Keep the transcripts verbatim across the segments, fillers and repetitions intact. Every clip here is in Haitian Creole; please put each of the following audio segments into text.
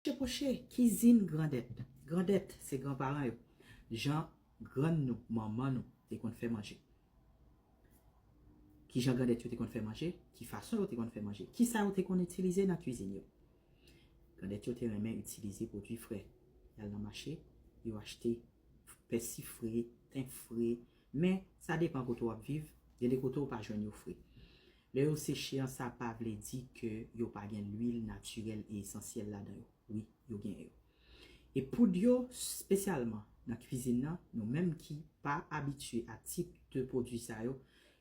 Pwoche, pwoche, kizin grandèt. Grandèt, se granparan yo. Jan grann nou, manman nou, te konn fè manje. Kijan grandèt yo te konn fè manje? Ki fason yo te konn fè manje? Kisa yo te konn itilize nan kwizin yo? Grandèt yo te renmen itilize pwodui fre. Y al nan mache, yo achte pèsi fre, ten fre, men sa depan kote w ap viv, gen de kote w pa jwenn yo fre. Lè yo seche an, sa pa vle di ke yo pa gen lwil natirèl e esansyèl ladan yo. Wi, yo gen yo. E poud yo, espesyalman nan kwizin nan, nou menm ki pa abitye a tip de pwodui sa yo,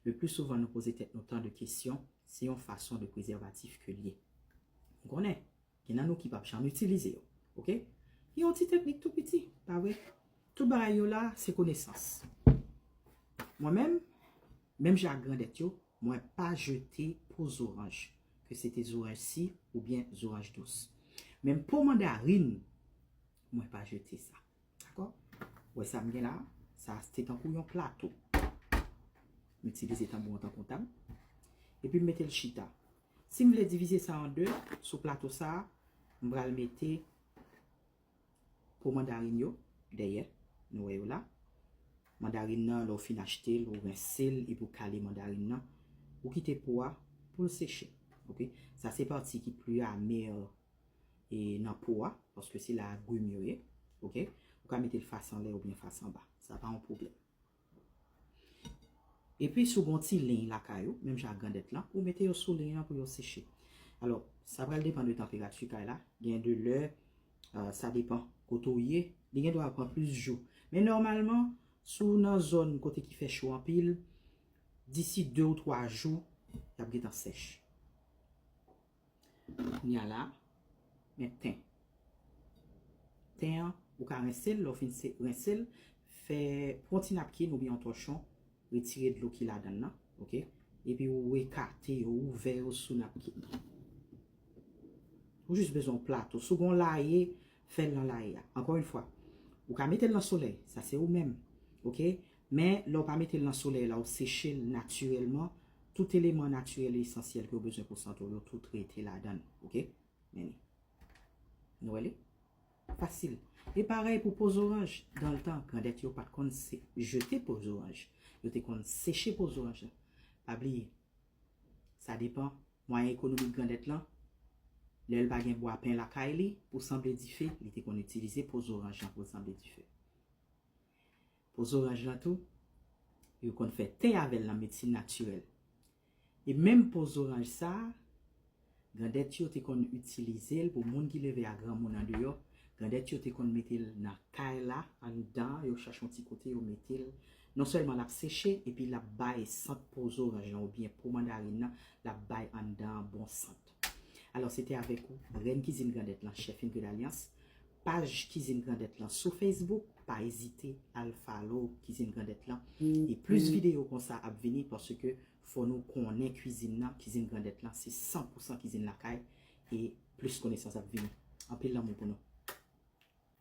le pli souvan nou poze tèt nou tan de kesyon, se yon fason de prezèvatif ke l ye. Ou konnen, gen nan nou ki p ap janm itilize yo. Oke? Gen yon ti teknik tou piti, pa vre? Tout bagay yo la, se konesans. Mwen menm, menm jan ak grandèt yo, mwen pa jete po zoranj, ke se te zoranj si oubyen zoranj dous. Menm po mandarin, mwen pa jete sa. Dakò? Ou wè sa m gen la? Sa se tankou yon plato. M itilize tanbou an tankou yon tab. Epi m mete l chita. Si m vle divize sa an de, sou plato sa, m pral mete po mandarin yo dèyè. Nou wè yo la. Mandarin nan, lè w fin achte l, ou rense l, epi w kale mandarin nan. Ou kite po a pou l seche. Oke? Sa se pati ki pli amè e nan po a, paske se la agwim yo ye. Oke? Ou ka mete l fas anlè oubyen fas anba. Sa pa yon pwoblèm. Epi, si w gen yon ti liy lakay ou, menm jan ak grandèt lan, ou mete yo sou liy lan pou yo seche. Alò, sa pral depann de tanperati kay la. Gen de lè, euh, sa depann kote w ye. Li gen dwa pran plis jou. Men nòmalman, si w nan zòn kote ki fè cho anpil, disi de ou twa jou, y ap gentan sèch. Kounye a la, men ten. Ten an, ou ka rense l, lè w fin se- rense l, fè, pran ti napkin oubyen yon tòchon, retire dlo ki ladan l nan, oke? Epi ou ekate yo, ouvè yo sou napkin nan. Ou jis bezwen yon plato. Si w gen yon laye, fè l nan laye a. Ankò yon fwa, ou ka mete l nan solèy, sa se ou menm, oke? Men lè w pa mete l nan solèy la, ou seche l natirèlman, tout eleman natirèl e esansyèl ke w bezwen pou sante w yo, tout rete ladan l, oke? Men li. Nou wè li? Fasil. E parèy pou po zoranj. Dans le temps, grandèt yo pa t konn se- jete po zoranj. Yo te konn seche po zoranj la. Pa bliye, sa depann mwayen ekonomik grandèt lan. Lè l pa gen bwa pen lakay li, pou sanble dife, li te konn itilize po zoranj lan pou l sanble dife. Po zoranj lan tou, yo konn fè te avè l nan medsin natirèl. E menm po zoranj sa a, grandèt yo te konn itilize l pou moun ki leve a granmoun andeyò. Grandèt yo te konn mete l nan kay la, anndan, yo chache yon ti kote, yo mete l. Non sèlman l ap seche, epi l ap bay sant po zoranj lan oubyen po mandarin nan, l ap bay anndan an bon sant. Alò, se te avèk ou, Rèn Kizin Grandèt lan, chèf Ingrid Alliance. Paj Kizin Grandèt lan sou Facebook, pa ezite al follow Kizin Grandèt lan. E plis videyo konsa ap vini paske fò nou konnen kwizin nan, Kizin Grandèt lan, se san pou san kizin lakay e plis konesans ap vini. Anpil lanmou pou nou.